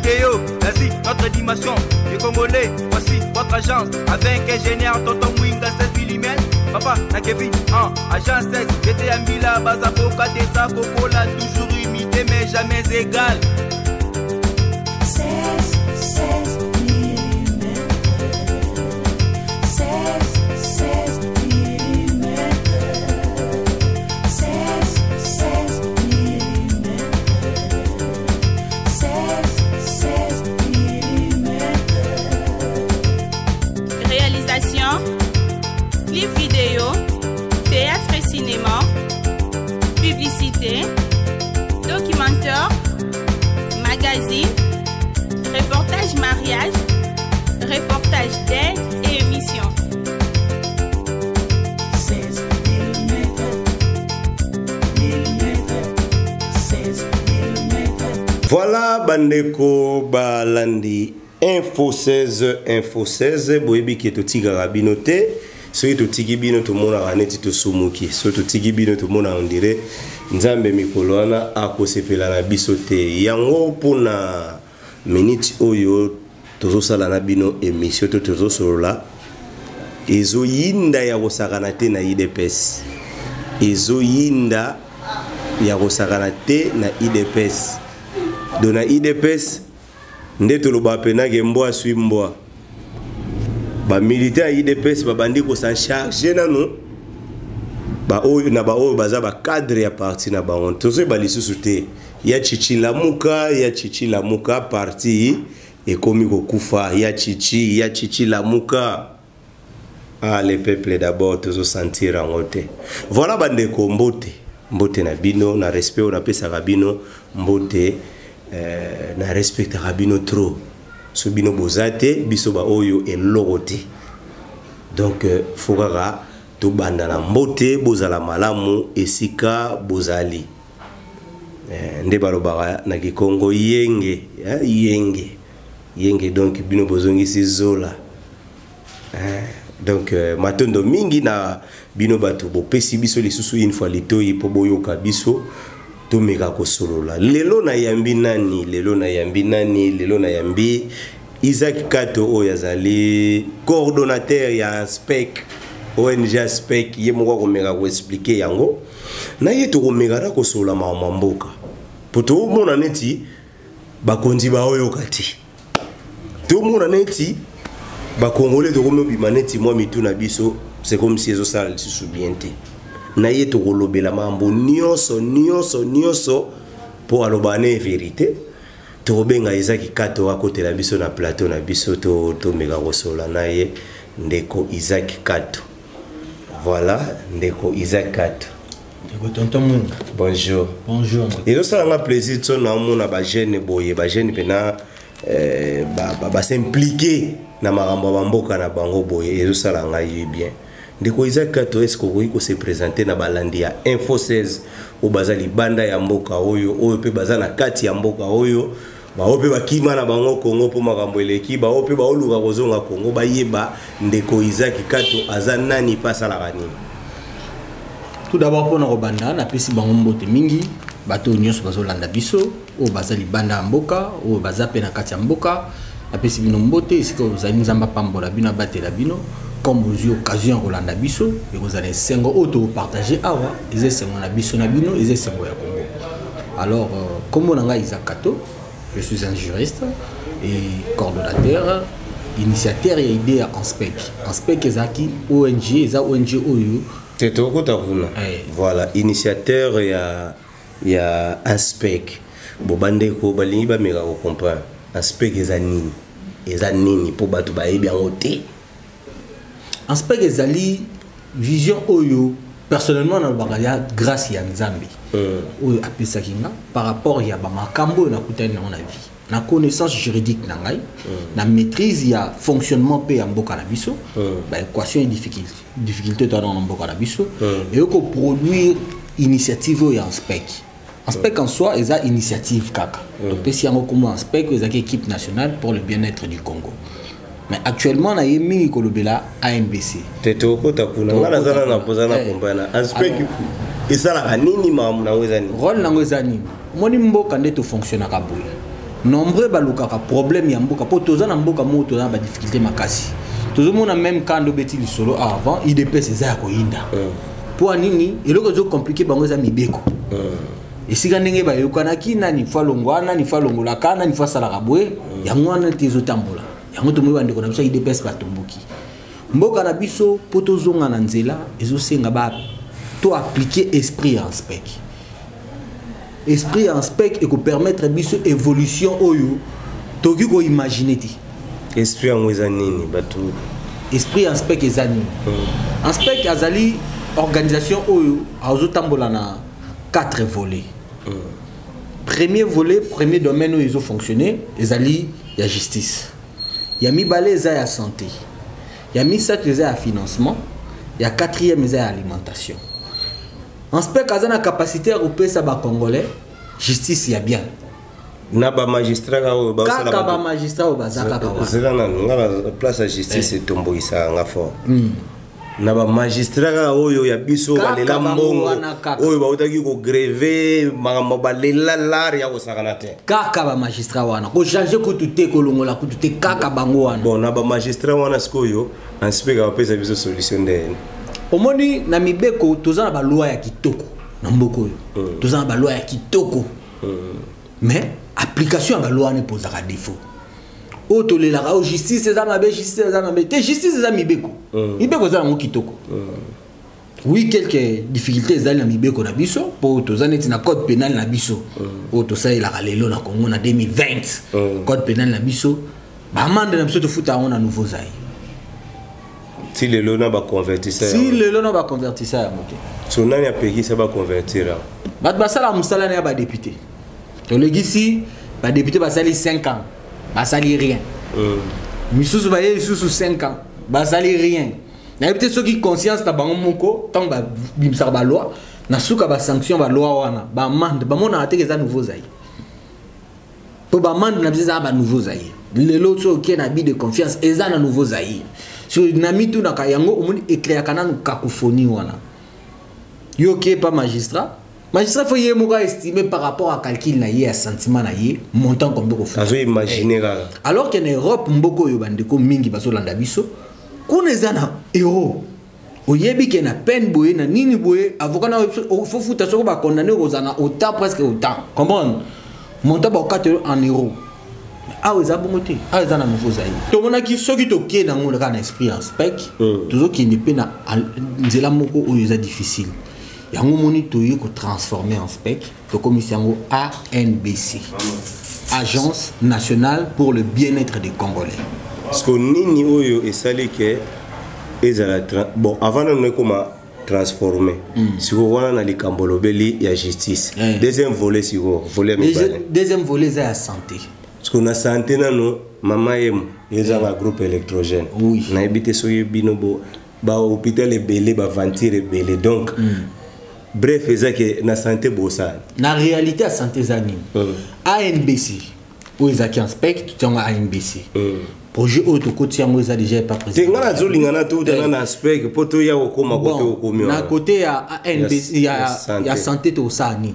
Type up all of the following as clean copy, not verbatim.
vidéo, l'Asie, notre dimension. Les Congolais, voici votre agence. Avec ingénieur Tonton Mwinga 16 mm. Papa, na Kevin, en agence 16. J'étais à Mbila, Bazaboka, Desa, Kokola, toujours imité mais jamais égal. 16, 16 mm. 16, 16 mm. 16, 16 mm. 16, 16 mm. Réalisation, clip vidéo, théâtre et cinéma, publicité, documentaire, magazine, reportage mariage, reportage d'aide et émission. 16 mm. Mm. 16 mm. Voilà bandeko balandi Info 16, Info 16, boyebi ke totikaka bino te. Soki totiki bino tomonaka neti tosumuki. Soki totiki bino tomonaka on dirait Nzambe mikolo wana akosepela na biso te. Yango mpona minute oyo tozosala na bino émission to tozosolola, ezoyinda ya kosakana te na UDPS. Ezoyinda ya kosakana te na UDPS. Donc na UDPS nde toloba pena ke mbwa aswi mbwa. Ba militaire ya UDPS babandi ko s'en charger nanu ba oyo na ba oyo baza ba cadre ya parti na bango. Tozoyeba lisusu te ya Chichi Lamuka, ya Chichi Lamuka parti ekomi kokufa, ya Chichi, ya Chichi Lamuka. Ah, le peuple d'abord, tozo sentir yango te. Voilà bandeko, mbote, mbote na bino, na respect oyo napesaka bino, mbote, na respectaka bino trop. So bino boza te, biso ba oyo eloko te. Donc, faut kaka tobanda na mbote, bozala malamu esika bozali. Nde balobaka na Kikongo yenge, hein, yenge. Yenge, donc bino bozongisi zola. Donc, matondo mingi na bino bato bopesi biso lisusu une fois litoyi po boyoka biso tomeka kosolola. Lelo na yambi nani? Lelo na yambi nani? Lelo na yambi Isaac Kato oyo azali coordonnateur ya ANSPEC, ONG ANSPEC, ye moko akomeka koexpliquer yango. Na ye tokomeka na kosolola makambo ya mboka. Po tomona neti bakonzi baoyoka te. Tomona neti bakongole tokomi obima neti mwa mitu na biso, c'est comme si ezosala lisusu bien te. Na ye tokolobela makambo nyonso, nyonso, nyonso po aloba ne vérité. Tokobenga Isaac Kato akotela biso na plateau na biso, tomeka kosolola na ye, ndeko Isaac Kato. Voilà, ndeko Isaac Kato. Ndeko Tonton Mwinga. Bonjour. Bonjour. Ezosala nga plaisir tso na omona ba jeune boye, ba jeune pena, ba s'impliquer na makambo ya mboka na bango boye, ezosala ngai bien. Ndeko Isaac Kato, est-ce que okoki ko se présenter na balandi ya Info 16 oyo baza libanda ya mboka oyo, oyo pe baza na kati ya mboka oyo, ba oyo pe bakima na bango Congo po makambo eleki, ba oyo pe baoluka kozonga Congo, bayeba ndeko Isaac Kato aza nani pe asalaka nini? Tout d'abord mpona kobanda, napesi bango mbote mingi, bato oyo nyonso bazolanda biso, oyo baza libanda ya mboka, oyo baza pe na kati ya mboka, napesi bino mbote esika ozali, Nzambe apambola bino, abatela bino. Comme bozwi occasion ya kolanda biso, ekozala esengo oyo tokopartage awa, eza esengo na biso na bino, eza esengo ya Congo. Alors, kombo na ngai Isaac Kato, je suis un juriste et coordonnateur, initiateur ya idée ya ANSPEC. ANSPEC ezalaki ONG, eza ONG oyo Te tokota kuna. Voilà, initiateur ya ANSPEC. Bo bandeko balingi bameka ko comprendre. ANSPEC eza nini? Eza nini po bato bayebi yango te? ANSPEC ezali vision oyo personnellement nalobaka ya grâce ya Nzambe. Oyo apesaki nga par rapport ya ba makambo oyo nakutani nango na vie. Na connaissance juridique na ngai, na maîtrise ya fonctionnement pe ya mboka na biso, ba équation et difficulté to na mboka na biso, et ko produire initiative oyo ya ANSPEC. ANSPEC en soi eza initiative kaka. Topesi yango kombo ANSPEC, oyo ezalaki équipe nationale pour le bien-être du Congo. Mais actuellement na ye mingi kolobela AMBC. Te tokota kuna. Nga naza na na poza na comprendre. ANSPEC esalaka nini, makambo nango eza nini? Rôle nango eza nini? Omoni mboka nde tofonctionnaka boye. Nombreux balukaka problème ya mboka, mpo toza na mboka moko toza na badifficulté makasi. Tozomona même kando obeti lisolo avant, UDPS eza ya koyinda. Mpo ya nini? Eloko ezocompliquer bango eza mibeko. Esika ndenge bayokanaki, nani fa longwa, nani fa longolaka, nani fa asalaka boye, yango wana te ezotambola. Yango tomoi bandeko na biso ya UDPS batomboki. Mboka na biso, mpo tozonga na nzela, ezosenga ba to appliquer esprit ya ANSPEC. Esprit ya ANSPEC ekopermettre biso évolution oyo tokoki koimagine te. Esprit yango eza nini, bato? Esprit ya ANSPEC eza nini? ANSPEC azali organisation oyo azotambola na quatre volets. Premier volet, premier domaine oyo ezofonctionne ezali ya justice, ya mibale eza ya santé, ya misato eza ya financement, ya quatrième eza ya alimentation. ANSPEC aza na capacité ya kopesa bacongolais justice ya bien. Na bamagistrat kaka oyo baosala? Kaka bamagistrat oyo baza kaka wana. Zela nanu, nga na place ya justice etombokisaka nga fort. Na bamagistrat kaka oyo ya biso Kaka balela bango mbongo wana kaka. Oyo bautaki kogreve, makambo balela lare ya kosakana te. Kaka bamagistrat wana, kochange kutu te, kolongola kutu te, kaka bango wana. Bon, na bamagistrat wana sikoyo, ANSPEC bapesa biso solution ndeni? Omoni, na mibeko toza na baloi ya kitoko na mboka oyo. Toza na baloi ya kitoko, mais application ya baloi wana epozaka défaut. Oyo tolelaka oyo, justice eza mabe, justice eza mabe te. Justice eza mibeko. Mibeko eza yango kitoko. Oui, quelques difficultés ezali na mibeko na biso, mpo toza neti na code pénal na biso oyo tosalelaka lelo na Congo na 2020. Code pénal na biso, baamende na biso tofuta yango na Nouveau Zaïre. Ti lelo na baconvertisa? Si lelo na baconvertisa yango te. So nani apekisa baconvertir yango? Bato basalaka mosala na ya badéputé. Tolekisi badéputé, basali 5 ans, basali rien. Misusu baye lisusu 5 ans, basali rien. Nayebi te soki conscience na bango moko, ntango babimisaka baloi, na suka basanction baloi wana, baamende, bamonaka teke eza Nouveau Zaïre. Mpo baamende na biso eza na banouveau Zaïre. Lelo so oke na abus de confiance, eza na Nouveau Zaïre. So na mitunaka yango, omoni, ecréaka nanu cacophonie wana. Yo oke pa magistrat, magistrat faut ye moko aestime par rapport à calcul na ye, ya sentiment na ye, montant combien kofuta. Azoimagine kaka. Alors que na Europe, mboka oyo bandeko mingi bazolanda biso kuna, eza na euro. Oyebi ke na peine boye, na nini boye, avocat na faut futa. Soko bacondamné, okozala na autant, presque autant, comprendre montant bakokata yo en euro. Awa eza bongo te. Awa eza na Nouveau Zaïre. Tomonaki soki tokende yango kaka na esprit ANSPEC, tozokende mpe na nzela moko oyo eza difficile. Yango moni toye kotransforme ANSPEC, tokomisi yango ANBC, Agence nationale pour le bien-être des Congolais. Parce que nini oyo esali ke ezala bon, avant nano ekoma transformé, sikoyo wana na likambo olobeli ya justice, deuxième volet sikoyo, volet ya mibale? Deuxième volet eza ya santé. Parce que na santé nano, mama yemo ezanga groupe électrogène. Nayebi te soki bino bo bahôpital ebele, baventure ebele. Donc bref, eza ke na santé bosala? Na réalité ya santé eza nini? ANBC oyo ezalaki ANSPEC, totia yango ANBC. Projet oyo tokoti yango eza déjà epa. Te, nga nazolinga na toutana na ANSPEC mpo toya kokóma kote okomi. Na côté ya ANBC ya santé, tokosala nini?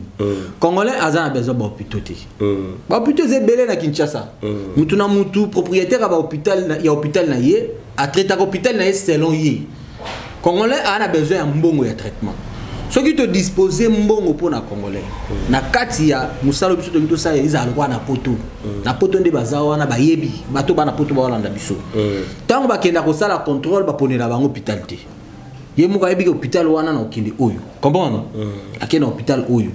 Congolais aza na besoin bahôpitaux te. Bahôpitaux eza ebele na Kinshasa. Mutu na mutu propriétaire ya bahôpital, ya hôpital na ye, atraitaka hôpital na ye selon ye. Congolais aza na besoin ya mbongo ya traitement. Soki todispose mbongo mpo na Congolais na kati ya mosala biso tolingi tosala, ezala lokola na Poto. Na Poto nde baza wana, bayebi bato bana Poto baolanda biso. Ntango bakenda kosala contrôle, baponela bango hôpital te. Ye moko ayebiki hôpital wana na okende oyo, comprendre, akende na hôpital oyo,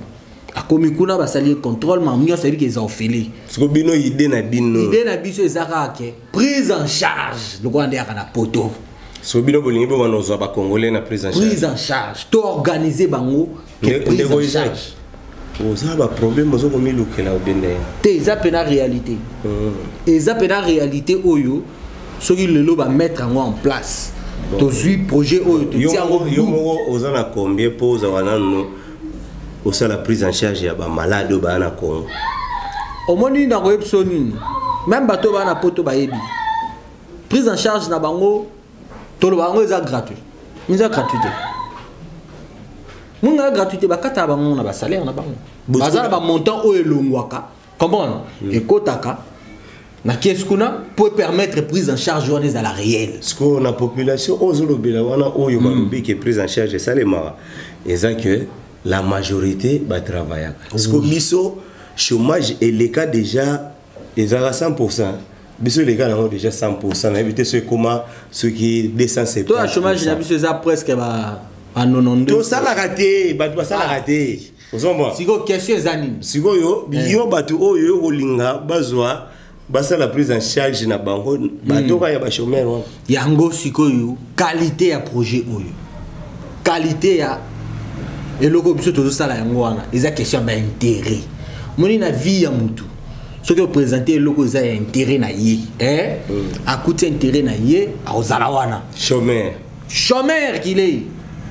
akomi kuna, basali ye contrôle, makambo nyonso, ayebiki eza ofele. Siko bino, idée na bino? Idée na biso eza kaka ke prise en charge lokola nde yaka na Poto. So bino bolingi bobanda kozwa bacongolais na prise en charge? Prise en charge, toorganize bango ke prise Ndeko en Isaac, charge. Oza baproblème ozokomilukela obende? Te, eza mpena réalité. Eza mpena réalité oyo soki lelo bamettre yango en place, tozwi projet oyo, totia yango. Yo moko oza na combien mpo ozala nano osala prise en charge ya bamalade oyo baya na Congo? Omoni, nakoyebi so nini, même bato oyo baa na Poto bayebi prise en charge na bango. Toloba yango eza gratuit, eza gratuit te. Monga ya gratuité, bakataka bango na basalaire na bango. Baza na bamontant oyo elongwaka. Comprendre? Ekotaka na caisse kuna pour permettre prise en charge wana ezala réelle. Sikoyo na population oyo ozolobela wana, oyo balobi ke prise en charge esalemaka, eza que la majorité batravaillaka. Sikoyo biso, chômage eleka déjà, ezalaka 100. Biso eleka nango déjà 100. Nayebi te so ekóma soki 270. To ya chômage na biso eza presque ba 92. Tosalaka te, bato basalaka te, ozomona. Sikoyo question eza nini? Sikoyo yo, bato oyo yo kolinga bazwa, basala prise en charge na bango, bato kaka ya bachômeur wana. Yango sikoyo qualité ya projet oyo, qualité ya eloko biso tozosala, yango wana eza question ya baintérêt. Moni na vie ya mutu, soki oprésente eloko eza ya intérêt na ye, eh? Akuti intérêt na ye, akozala wana. Chômeur. Chômeur qu'il est.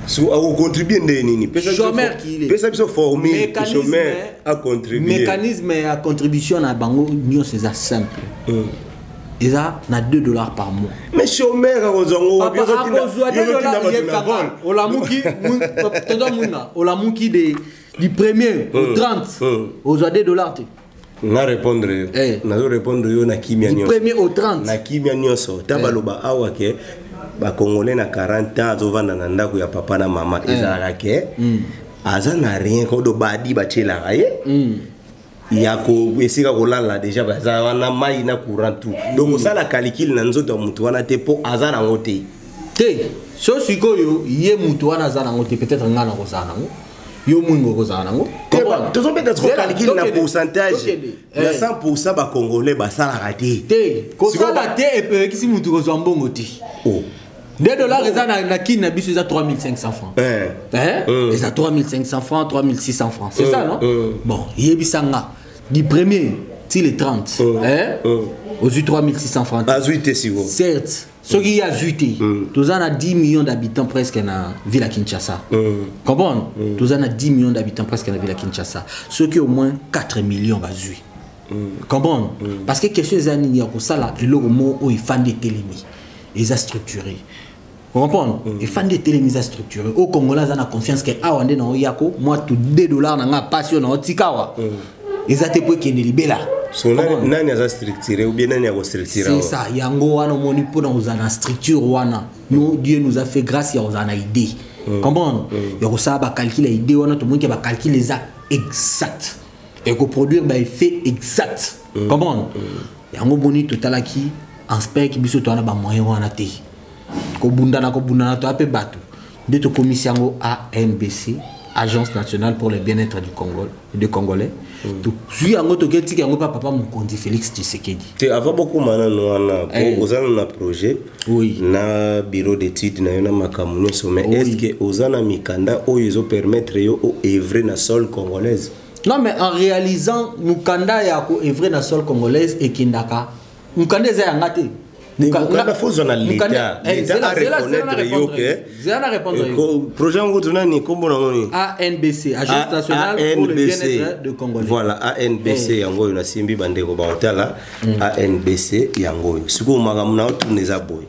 So akocontribue nde nini? Pesa biso Chômeur qu'il est. Pesa biso formule, chômeur acontribue. Mécanisme ya contribution na bango nyonso eza simple, eza na 2 $ par mois. Mais chômeur akozwa ngo wapi? Papa, akozwa 2 $, yebisaka olamuki, tonton Mwinga, olamuki de du premier au 30, ozwa 2 $ te. Nga répondre yo. Nazo répondre yo na kimia Du nyonso. premier au 30. Na kimia nyonso. Ta baloba awa ke bakongolais na 40 ans azovanda na ndako ya papa na mama, ezalaka ke aza na rien kodo badi batielaka ye ya ko esika kolala déjà, baza wana mai na courant, tout. Donc osala calcul na nzoto ya motu wana te, mpo aza nango te. Te, so sikoyo ye mutu wana aza nango te, peut-être nga na kozala nango, yo Mwingo okozala nango. Te, tozobeta siko calcul na pourcentage Tokende. na 100 bacongolais basalaka te. Te, kosala te epekisi mutu kozwa mbongo te. Oh. 2 $ eza na kini na biso eza 3500 francs. Hein? Eza 3500 francs, 3600 francs, c'est ça, non? Bon, yebisa nga, du premier ti le 30, hein? Ozwi 3600 francs te. Azwi te siko. Certes, soki ye azwi te, toza na 10 millions d'habitants presque na ville ya Kinshasa. Comprendre? Toza na 10 millions d'habitants presque na ville ya Kinshasa. Soki au moins 4 millions bazwi, comprendre? Parce que question eza nini? Ya kosala eloko moko oyo efandi, etelemi, eza structuré. Comprendre? Efandi, etelemi, eza structuré. Oyo Congolais aza na confiance ke awa nde na oyako mwa tu 2 $ na nga, pasi oyo na otika awa eza te po ekende libela. So nani aza structuré ou bien nani akostructure? C'est ça. Yango wana omoni, mpona kozala na structure wana, nous, Dieu nous a fait grâce ya kozala na idée, comprendre? Ya kosala bacalcul ya idée wana, tomoni ke bacalcul eza exact, ekoproduire baeffet exact, comprendre? Yango boni totalaki inspect biso, towana bamoyen wana te, kobundana kobundana, toya mpe bato nde tokomisi yango ANBC, Agence nationale pour le bien-être du Congo, de Congolais. Tozwi yango, toketika yango mpa papa mokonzi Félix Tshisekedi. Te, avant bokóma nano wana, po oza nano na projet na bureau d'étude na yo na makambo nyonso, mais est ce que oza na mikanda oyo ezopermettre yo oœuvrer na sol congolaise? Non, mais en réalisant mokanda ya koœuvrer na sol congolaise, ekendaka mokanda eza yanga te. Mokanda fo ozwa na l'État. L'État areconnaître yo ke Zela na répondre yo. Projet yango tunani, nkombo nango nini? ANBC, Agence nationale pour le bien-être de Congolais. Voilà, ANBC. Yango oyo nasimbi, bandeko baotala, ANBC yango oyo. Sikoyo makambo na otuna eza boye: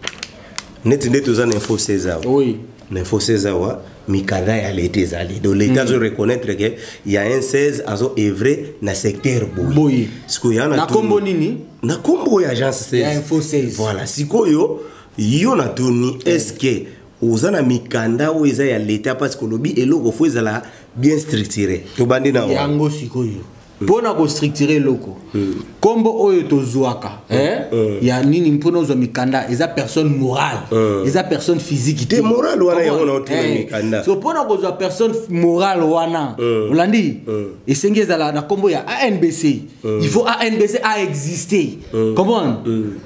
neti nde toza na Info 16 awa, na Info 16 awa, mikanda ya l'État ezali, donc l'État azo reconnaître ke ya un 16 azo œuvrer na secteur boye. Boye. Sikoyo ya Na kombo nini? Na kombo oyo, agence 16. Ya Info 16. Voilà. Sikoyo yo natuni, est ce que oza na mikanda oyo eza ya l'État? Parce que olobi eloko fo ezala bien structuré. Tobandi na wana. Yango sikoyo, mpona kostructure eloko, nkombo oyo tozwaka, eh, ya nini? Mpona ozwa mikanda, eza personne morale, eza personne physique. Te, morale wana, yango na otuna mikanda. So mpona kozwa personne morale wana, olandi, esengi ezala na nkombo ya ANBC. Il faut ANBC a exister, comprendre?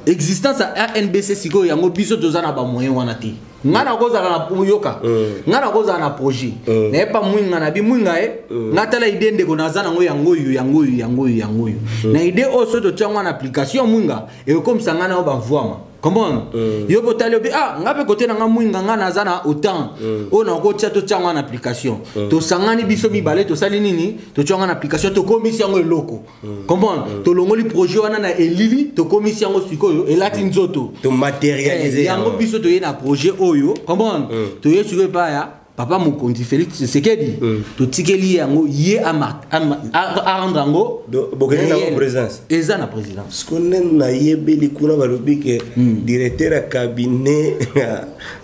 Existence ya ANBC. Sikoyo yango biso toza na bamoyen wana te. Nga nakozala na, yoka, nga nakozala na projet, nayepa Mwinga na bi Mwinga ye, nga tala idée, ndeko, naza nango, yango oyo, yango oyo, yango oyo, yango oyo. Na idée oyo, so totia yango na application, Mwinga, ekokomisa nga na yo bavwama, comprendre? Yo mpo otali obi, ah, nga mpe kote na nga, Mwinga, nga naza na autant oyo nakotia, totia yango na application. Tosangani biso mibale, tosali nini? Totia yango na application, tokomisi yango eloko, comprendre? Tolongoli projet wana na elili, tokomisi yango sikoyo elati nzoto. Tomatérialiser. Yango biso toye na projet oyo, comprendre? Toye sikoyo epai ya Papa mokonzi Félix Tshisekedi, totikeli ye yango, ye arendre yango. Bokende nango présidence? Eza na présidence. Siko nde nayebeli kuna, balobi ke directeur ya cabinet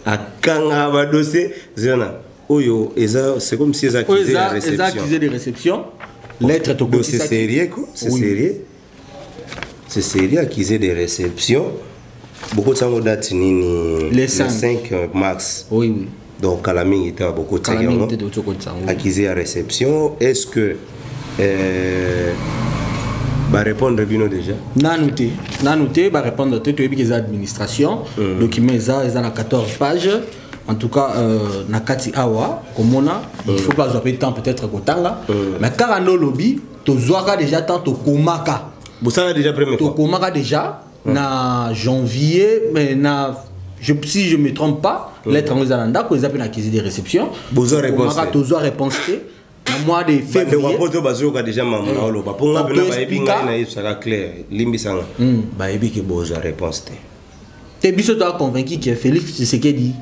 akanga badossier zela oyo eza, c'est comme si eza accusé ya réception. Eza accusé de réception, lettre. Donc c'est sérieux quoi, c'est sérieux, c'est sérieux. Accusé de réception, bokotiango date nini? Le 5. 5 mars. Oui. Donc kala mingi te bokotiaki yango, accusé ya réception. Est ce que barépondre bino déjà? Nanu te, nanu te, barépondre te. Toyebi ke eza administration. Document eza na 14 pages. En tout cas, na kati awa komona, il faut pas azwa pe temps peut-être kotanga, mais kaka nde olobi, tozwaka déjà temps, tokomaka. Bosala déjà première fois? Tokomaka déjà na janvier, mais na si je me trompe pas, lettre yango eza na ndako, eza mpe na accusé de réception. Bozwa réponse? Tozwa réponse te na mois de février. Poto bazoyoka déjà mamu na oloba mpo nga mpena bayebi ngai, nayebisaka clair, limbisanga, bayebi ke bozwa réponse te. Te, biso toa convaincu ke Félix Tshisekedi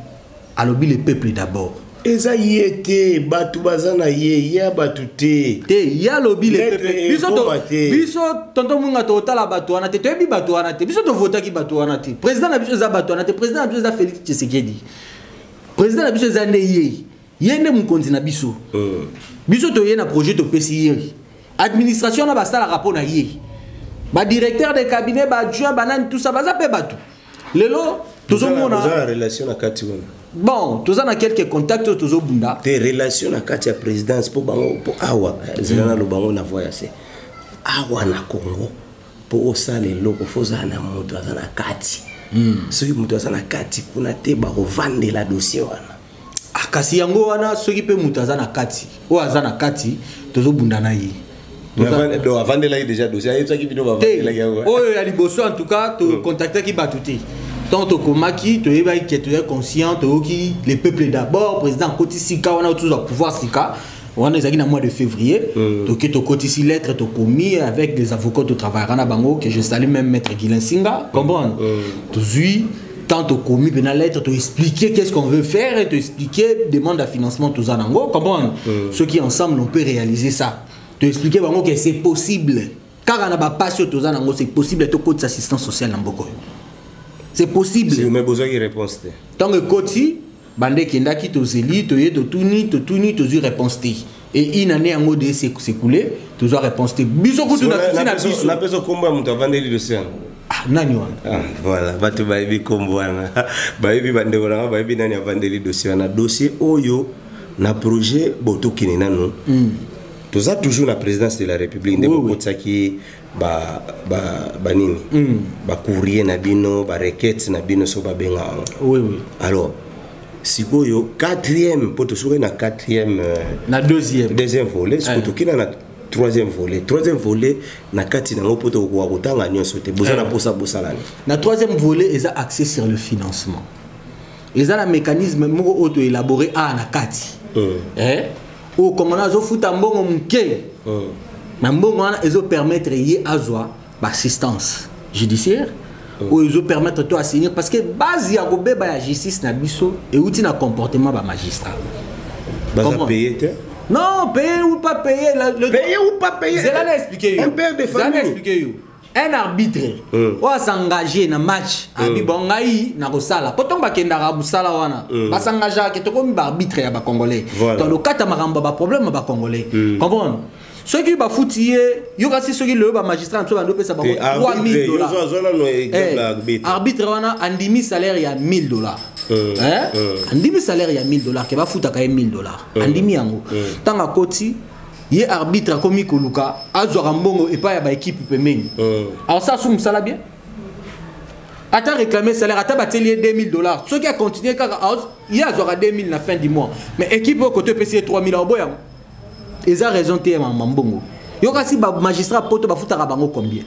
alobi le peuple d'abord. Eza ye te, bato baza na ye, ya bato te. Te, ye alobi le peuple. Biso, tonton Munga, totala bato wana te, toyebi bato wana te. Biso tovotaki bato wana te. Président na biso eza bato wana te. Président na biso eza Félix Tshisekedi. Président na biso eza nde ye, ye nde mokonzi na biso. Biso toye na projet, topesi ye. Administration na basalaka mpo na ye, badirecteur de cabinet, baadjoint, banani, tout ça, baza mpe bato. Lelo tozomona relation na kati wana. Bon, toza na quelques contacts oyo tozobunda. Te, relation na kati ya présidence, mpo bango, mpo awa ezala, naloba ngo na voyage awa na Congo, mpo osala eloko, fo ozala na moto aza na kati. Soki moto aza na kati kuna te, bakovandela dossier wana. Ah, kasi yango wana, soki mpe moto aza na kati, oyo aza na kati, tozobunda na ye. Donc avandelaki déjà dossier, ayebisaki bino bavandelaki yango? Oyo ya liboso, en tout cas, tocontactaki bato te. Tant tokomaki, toyebaki ke toza conscient, toyoki le peuple d'abord, président akoti sika wana, tozwa pouvoir sika wana, ezalaki na mois de février. Toke, tokotisi lettre, tokomi avec des avocats, totravaillera na bango, que je salue même, maître Guilin Singa, comprendre. Tozwi tant, tokomi mpe na lettre, toexpliquer qu'est-ce qu'on veut faire et toexpliquer demande à financement toza nango, comprendre. Soki ensemble on peut réaliser ça, toexpliquer bango que c'est possible, kaka na bapasi oyo toza nango, c'est possible tokotisa assistance sociale na mboka oyo, c'est possible. Mais bozwaki réponse te? Ntango ekoti, bande ekendaki, tozeli, toye, totuni, totuni, tozwi réponse te. Et une année yango de s'écouler, tozwa réponse te. Biso kutu na souci na biso. Napesa kombo ya moto avandeli dossier yango. Ah, nani wana? Ah, voilà, bato bayebi kombo wana, bayebi, bandeko nanga bayebi nani avandeli dossier wana, dossier oyo na projet. Bo tokende nanu, toza toujours na présidence de la République nde bokotisaki banini, bacourrier na bino, barequête na bino, so babenga yango. Oui. Alors sikoyo quatrième, mpo tosoki na quatrième Na deuxième. Deuxième volet. Sikoyo tokenda na troisième volet. Troisième volet, na kati nango, mpo tokokoka kotanga nyonso te, boza na mposa bosala nini? Na troisième volet, eza axé sur le financement. Eza na mécanisme moko oyo toélaboré a na kati, oyo komona azofuta mbongo moke, na mbongo wana ezopermettre ye azwa baassistance judiciaire oyo ezopermettre to assainir, parce que base ya kobeba ya justice na biso euti na comportement bamagistrat. Baza paye te? Non, payer ou pas payer, le Payer ou pas payer. Zela na expliquer yo. Un père de Zela na famille. expliquer yo. Un arbitre oyo asengage na match, abi bon, ngai nakosala, po ntongo bakendaka mosala wana, basengageaka ke tokomi baarbitre ya bacongolais. To lokata makambo ya baproblème ya bacongolais, comprendre. Soki bafuti ye, yo kasi soki lelo bamagistrat na biso bando opesa bango 3000 dollars. Azwa nano exemple ya arbitre. Arbitre wana andimi salaire ya 1000 dollars. Eh? Andimi salaire ya 1000 dollars, ke bafutaka ye 1000 dollars, andimi yango. Ntango akoti ye arbitre, akomi koluka azwaka mbongo epai ya baekipe pembeni, akosala su mosala bien. Ata réclamer salaire, ata batieli ye 2000 dollars, soki acontinue kaka, ye azwaka 2000 na fin du mois, mais équipe oyo kote epesi ye 3000, aoboya yango. Eza raison te ya mama mbongo. Yo kasi bamagistrat poto bafutaka bango combien?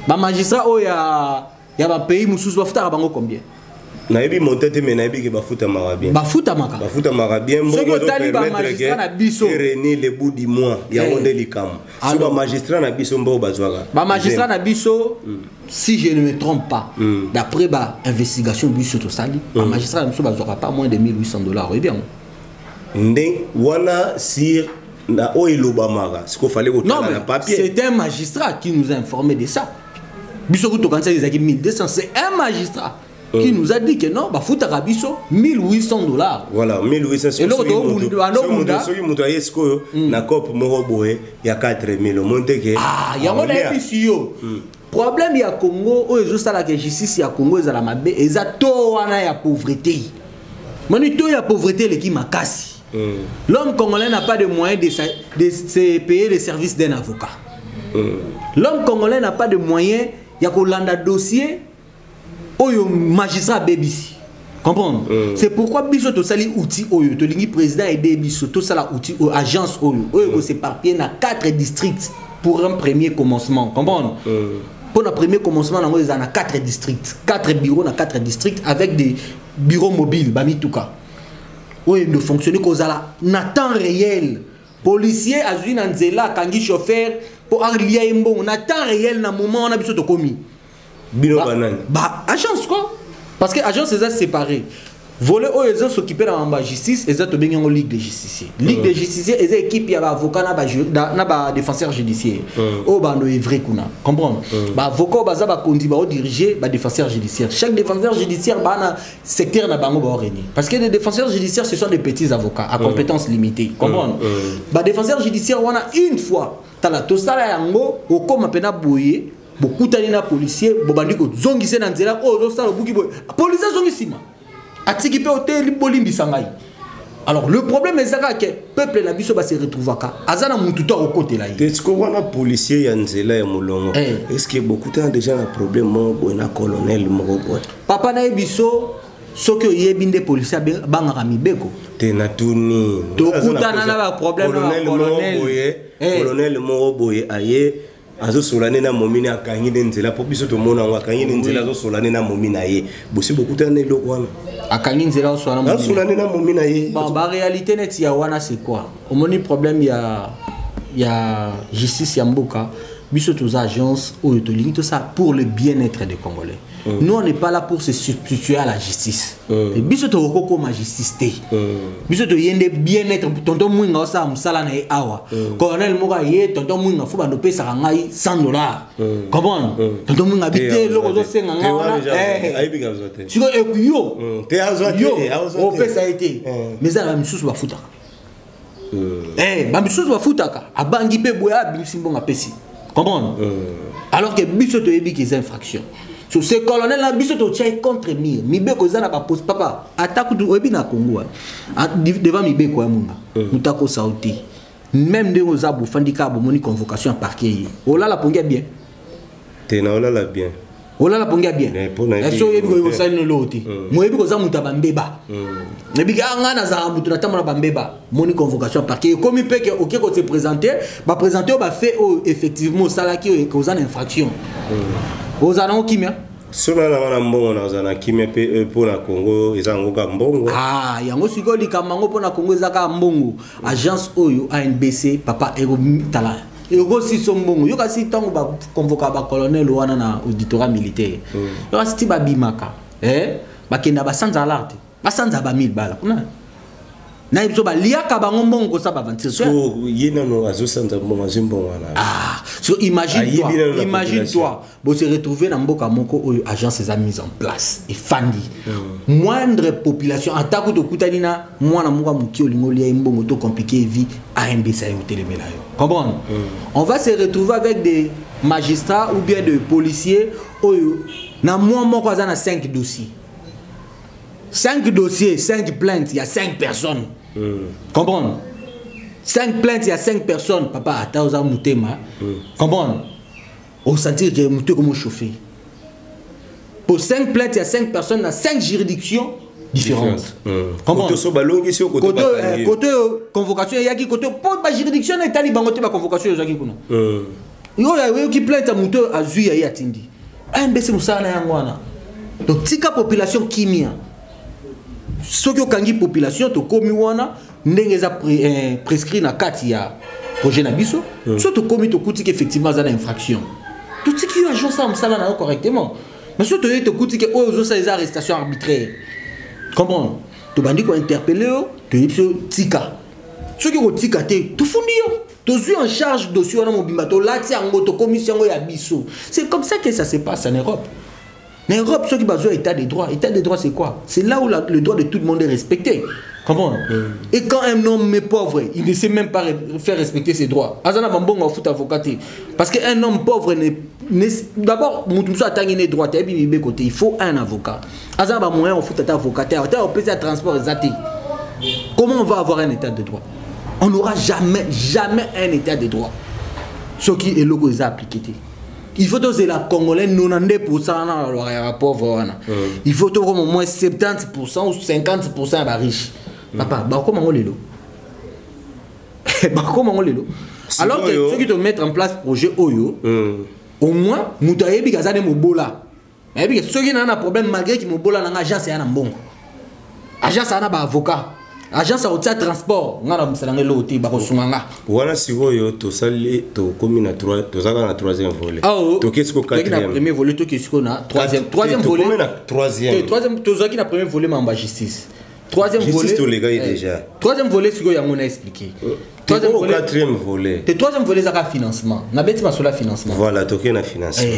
Bamagistrat oyo ya bapays mosusu bafutaka bango combien? Nayebi monte te, mais nayebi ke bafutamaka bien. Bafutamaka. Bafutamaka bien. Soki otali bamagistrat na biso, reni le bout du mois, yango nde likambo. So bamagistrat na biso, mbongo bazwaka? Bamagistrat na biso, si je ne me trompe pas, d'après bainvestigation biso tosali, bamagistrat na biso bazwaka pas moins de 1800 dollars. Oyebi yango? Nde wana sur na oyo elobamaka, sikoyo fallait Non, kotala na mais papier. c'est un magistrat qui nous a informé de ça. Biso kutu tokanisa ezalaki 1200. C'est un magistrat qui nous a dit que non, bafutaka biso 1800 $. Voilà, 1800. Eloko Soki bando bunda. Soki moto aye sikoyo na cope moko boye ya 4000, omoni te ke Ah, yango nayebisi yo, problème ya Congo oyo ezosalaka justice ya Congo ezala mabe eza to wana ya pauvreté. Moni, to ya pauvreté eleki makasi. L'homme congolais n'a pas de moyen de se payer les services d'un avocat. L'homme congolais n'a pas de moyen ya kolanda dossier oyo magistrat abebisi, comprendre? C'est pourquoi biso tosali outil oyo. Tolingi président aide biso tosala outil oyo, agence oyo oyo ekos'éparpiller na 4 districts pour un premier commencement, comprendre? Pour le premier commencement nango, eza na 4 districts, 4 bureaux na 4 districts avec des bureaux mobiles, bamituka oyo de fonctionner kozala na temps réel. Policier azwi na nzela, akangi chauffeur mpo alia ye mbongo, na temps réel, na moment wana biso tokomi. Bino banani? Ba agence quoi, parce que agence eza séparé. Volet oyo eza s'occuper na mambo ya justice, eza tobengi yango Ligue des justiciers. Ligue des justiciers eza équipe ya baavocat na badéfenseur judiciaire oyo bando œuvre kuna, comprendre? Baavocat oyo baza bakondi, baodirige badéfenseur judiciaire. Chaque défenseur judiciaire baa na secteur na bango baorégner, parce que les défenseurs judiciaires, ce sont des petits avocats à compétences limitées, comprendre? Badéfenseur judiciaire wana, une fois tala tosala yango, okóma mpena boye, bokutani na policier, bobandi kozongisa na nzela oyo ozosala, obuki boye, policier azongi nsima, atiki mpe oteli, bolimbisa ngai. Alors le problème eza kaka ke peuple na biso base retrouvaka aza na mutu to akokotela ye. Te, sikoyo wana policier ya nzela ya molongo, est ce que bokutana déjà na problème moko boye na colonel moko boye? Papa, nayebi so, soki oyebi nde policier abangaka mibeko. Te, natuni. Tokutana na baproblème na Colonel moko bacolonel. boye, colonel moko boye aye, azosola nde na momi, akangi nde nzela, mpo biso tomona yango, akangi nde nzela, azosola nde na momi na ye. Bosi bokutana na eloko wana? Akangi nzela, oswana? Azosola nde na momi na ye. Bon, baréalité neti ya wana, c'est quoi? Omoni, problème ya justice ya mboka, biso toza agence oyo tolingi tosala pour le bien-être des Congolais. Nous, on n'est pas là pour se substituer à la justice. Biso tokokokoma justice te. Biso toye nde bien-être. Tonton Mwinga osala mosala na ye awa, colonel moko aye: "Tonton Mwinga, fo bando opesaka ngai 100 $." Comprendre? Tonton Mwinga abi te, eloko ozosenga ngai wana, Ayebika azwa te. Sikoyo yo Te, azwa te. yo Azwa te. opesa ye te. Mais eza na bamisusu bafutaka. Bamisusu bafutaka, abangi mpe boye, abimisi mbongo, apesi, comprendre? Alors que biso toyebi ke eza infraction. So ce colonel na biso totia ye contre mur. Mibeko eza na baposte, papa. Ata kutu oyebi na Congo wana, devant mibeko ya munga, moto akosa yo te. Même ndenge oza, bofandi kaka, bomoni convocation ya parquet, ye olala pongi ya bien? Te, na olala bien. Olala pongi ya bien? Mais mpo na yebi So oyebi te. osali nolo te, moyebi koza moto ya bambeba, ebiki nga nazalaka moto natambola bambeba. Moni convocation ya parquet ekomi mpe ke oke kose présenter, baprésente oyo bafaits oyo effectivement osalaki, oyo oza na infraction, ozala nango kimia? So na nanga na mbongo, nazala na kimia mpe mpo na Congo eza yango ka mbongo. Ah, yango sikoyo likambo yango mpo na Congo eza kaka mbongo. Agence oyo ANBC, papa, ekotala ekosiso mbongo. Yo kasi ntango baconvoka bacolonel wana na auditorat militaire, yo kasi ti babimaka, bakenda basanza alar te, basanza ba 1000 bala kuna, nayebi so baliaka bango mbongo kosala baventure. So ye nano azosanza mbongo, azwi mbongo wana. Ah, so imagine Ayebi toi, nano na imagine population. toi, bo se retrouver na mboka moko oyo agence eza mise en place, efandi, moindre population, ata kutu okutani na mwana moko ya moke, olingi olia ye mbongo to compliqué vie, ANBC aye kotelemela yo, comprendre? On va se retrouver avec des magistrats ou bien des policiers oyo na mwa moko aza na 5 dossiers, 5 dossiers, 5 plaintes, il y a 5 personnes. Comprendre? 5 plaintes, il y a 5 personnes. Papa, ata oza mutema. Comprendre? Au sentir que mutu comment chauffer. Pour 5 plaintes, il y a 5 personnes dans 5 juridictions différentes. Comprendre? Koto so balongisi yo koto. Côté bakangi yo. côté convocation eyaki côté po ba juridiction na etali bango te, ba convocation ezwaki kuna. Yo oyoki plainte ya moto oyo azwi ya ye, atindi ANBC, mosala na yango wana. Donc tika population kimia. Soki okangi population, tokomi wana ndenge eza prescrit na kati ya projet na biso. So tokomi, tokutiki effectivement aza na infraction, totiki yo, agent osala mosala na yo correctement. Mais so toyei, tokutiki oyo ozosala eza arrestation arbitraire, comprendre? Tobandi kointerpeller yo, toyebi biso tika. Soki kotika te, tofundi yo, tozwi en charge dossier wana mobimba, tolati yango, tokomisi yango ya biso. C'est comme ça que ça se passe en Europe. Mais Europe, ceux qui basent état de droit, état de droit, c'est quoi? C'est là où le droit de tout le monde est respecté. Comprends? Et quand un homme est pauvre, il ne sait même pas faire respecter ses droits. Aza na bambongo afuta avocat te. Parce qu'un homme pauvre d'abord, mutu mosusu atangi ne droit, ayebi mibeko te, il faut un avocat. Aza na bamoyen ofuta ata avocat te, ata opesa transport eza te. Comment on va avoir un état de droit? On n'aura jamais, jamais un état de droit. Ce qui est eloko eza appliqué te. Il faut tozela Congolais 92% na balobaka ya bapauvre wana. Il faut tokoma au moins 70% ou 50% ya bariche. Papa, bakoma ngo lelo. Bakoma ngo lelo. Alors que Sikoyo- soki tomettre en place projet oyo, au moins moto ayebi aza nde mobola. Ayebi ke soki naa na problème, malgré ki mobola nanga, agence eya na mbongo. Agence aya na baavocat. Agence akotia transport, nga na mosala nga eloko te, bakosunga nga. Wana sikoyo tosali, tokomi na trois, tozaka na troisième volet. Toke siko Tozalaki na quatrième. Premier volet, toke sikoyo na troisième. Troisième Tokomi volet. na troisième. Te, troisième, tozalaki na premier volet, mamba justice. Troisième Justice volet. tolekaki déjà. Troisième volet sikoyo, yango na expliqué. Troisième Tokomi au volet. quatrième volet. Te, troisième volet ezaka financement. Nabeti masolo ya financement. Voilà, toke na financement.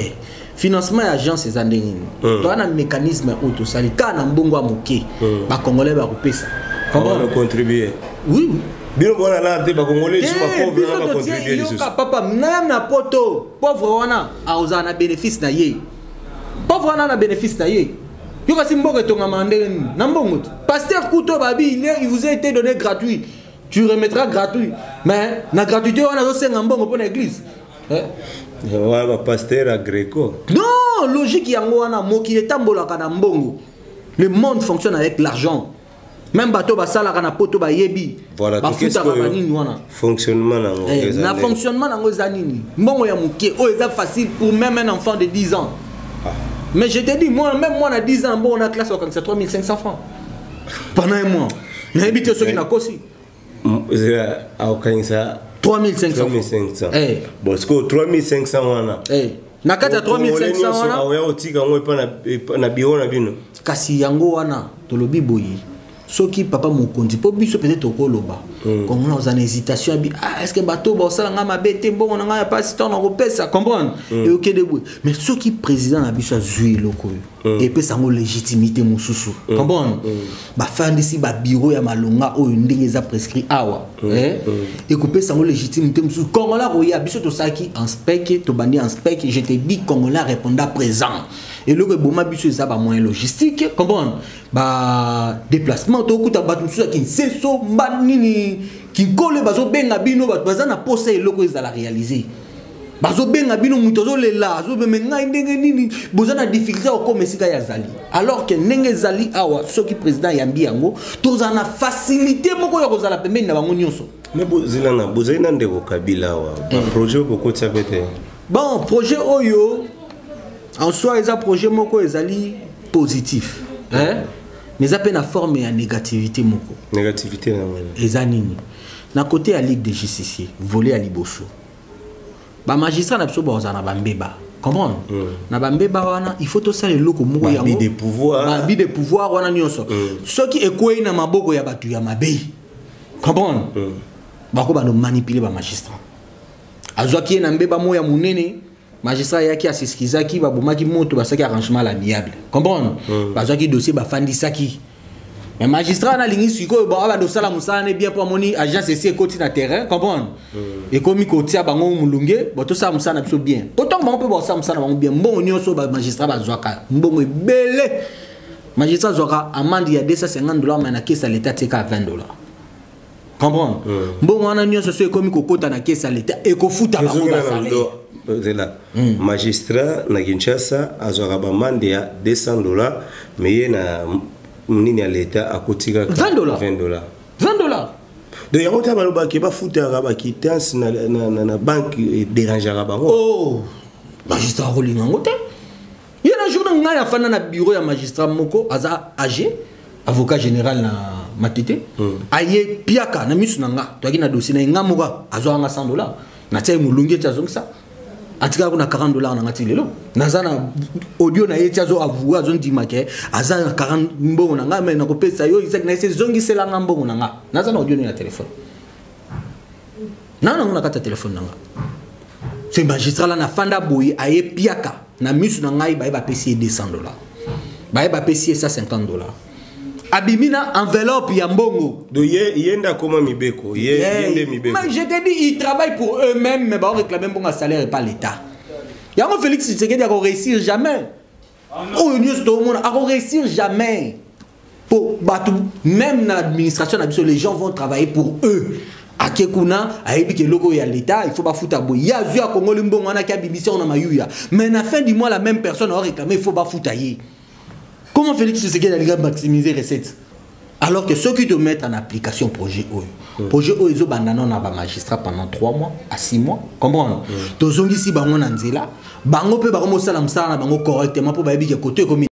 Financement ya agence eza ndenge nini? Toza na mécanisme oyo tosali kaka na mbongo ya moke, bacongolais bakopesa. Wana contribuer. Oui. Bino bona la te, bakongolais lisusu, bapauvre Biso wana totie bacontribue lisusu. yoka papa, même na poto, pauvre wana akozala na bénéfice na ye. Pauvre wana na bénéfice na ye. Yo kasi, mboka etongama ndenge nini? Na mbongo te. Pasteur kuto babi, il vous a été donné gratuit, tu remettras gratuit. Mais na gratuité wana, azosenga mbongo mpo na église. Eh? Wana bapasteur ya greco. Non, logique yango wana. Mokili etambolaka na mbongo. Le monde fonctionne avec l'argent. Même bato basalaka na poto bayebi. Voilà, toke Bafutaka sikoyo banini wana. fonctionnement nango eza Na ndenge. fonctionnement nango eza nini? Mbongo ya moke oyo eza facile pour même un enfant de 10 ans. Mais je te dis, moi, même moi na 10 ans, mbongo na classe okangisa 3500 francs pendant un mois. Nayebi te soki nakosi. Akokangisa 3500 francs. 3500. Eh. Bon, sikoyo 3500 wana, Na kati ya 3500 wana, aoya kotika yango epa na biro na bino. Kasi yango wana tolobi boye: soki papa mokonzi, mpo biso peut-être tokoloba komona oza na hésitation abi, ah, est ce que bato baosala ngai mabe te? Mbongo na ngai ya pasi, ntango nakopesa, comprendre, eyokende boye. Mais soki président na biso azwi eloko oyo, epesa yango légitimité mosusu, comprendre, bafandisi babiro ya malonga oyo ndenge eza prescrit awa, ekopesa yango légitimité mosusu. Congolais koya, biso tosalaki en spec, tobandi en spec. Je te dis, Congolais répondant présent. Eloko eboma biso eza bamoyen logistique, comprendre, badéplacement. Tokuta bato mosusu ya Kinseso, mba nini, Kinkole, bazobenga bino. Bato baza na posa eloko ezala réalisé, bazobenga bino. Moto azolela, azobeme ngai ndenge nini, boza na difficulté ya kokoma esika ya azali. Alors que ndenge ezali awa, soki président ayambi yango, tozala na facilité moko ya kozala pembeni na bango nyonso. Me bozilana, bozali na ndeko Kabila awa, baprojet oyo bokotia mpe te? Bon, projet oyo en soi eza projet moko ezali positif, hein? Mais eza mpe na forme ya négativité moko. Négativité na wana? Eza nini? Na côté ya ligue des justiciers, volet ya liboso, bamagistrat na biso bazala na bambeba, comprendre. Na bambeba wana, il faut tosala eloko moko Babi yango de pouvoir. Babi de pouvoir wana nyonso, soki ekwei na maboko ya bato ya mabe, comprendre, bako bando manipuler bamagistrat. Azwaki ye na mbeba moko ya monene, magistrat ayaki, aseskizaki, babomaki moto, basalaki arrangement à l'amiable, comprendre. Bazwaki dossier, bafandisaki. Mais magistrat wana alingi sikoyo abanda osala mosala ne bien, mpo amoni agence esi ekoti na terrain, comprendre, ekomi kotia bango molunge. Bo tosala mosala na biso bien, po ntango bango mpe basala mosala na bango bien, mbongo nyonso bamagistrat bazwaka, mbongo ebele. Magistrat azwaka amende ya 250 dollars, mais na caisse ya leta tieka 20 dollars, comprendre. Mbongo wana nyonso so ekomi kokota na caisse ya leta, ekofuta bango Ezongi na basalaire. Zela, magistrat na Kinshasa azwaka baamende ya 200 dollars, mais ye na nini ya leta akotikaka 20 dollars. 20 dollars. 20 dollars. Donc yango ta balobaki bafutaka baquittance na banque, edérangeaka bango. Oh, magistrat akolinga yango te. Ye na journée, ngai afanda na bureau ya magistrat moko aza ag avocat général na Matete. Aye piaka na miso na nga, toyaki na dossier na ye, nga moko azwaka nga 100 dollars, natia ye molungi eti azongisa. Atikala kuna 40 $ na nga ti lelo. Naza na audio na ye ti azo avouer, azondima ke aza na 40 mbongo na nga, mais nakopesa yo. Isaac na ye se ezongiselanga mbongo na nga. Naza na audio no ya telefone na nango na kati ya telefone na nga. Ce magistrat là nafanda boye, aye piaka na misu na ngai. Baye bapesi ye 200 $, baye bapesi ye 150 $, abimi na enveloppe ya mbongo. Donc ye nde akoma mibeko, ye nde mibeko. Mais je te dis, ils travaillent pour eux-mêmes, mais bah, réclamer bon salaire et pas l'État. Yango Félix Tshisekedi a réussir jamais. Oyo nyonso toomona, ako réussir jamais. Pour bato, même dans l'administration na biso, les gens vont travailler pour eux. Ake kuna, ayebi ke eloko ya l'État, il faut bafuta boye. Ye azwi, akongoli mbongo wana, aki abimisi yango na mayuya. Mais na fin du mois, la même personne a réclamé, il faut bafuta ye. Comment Félix Tshisekedi alinga maximiser recette, alors que ceux qui doivent mettre en application projet oyo, projet oyo ezobanda nano na bamagistrat pendant 3 mois à 6 mois, comprendre? Tozongisi bango na nzela, bango mpe bakomosala mosala na bango correctement, mpo bayebi ke koto ekomi.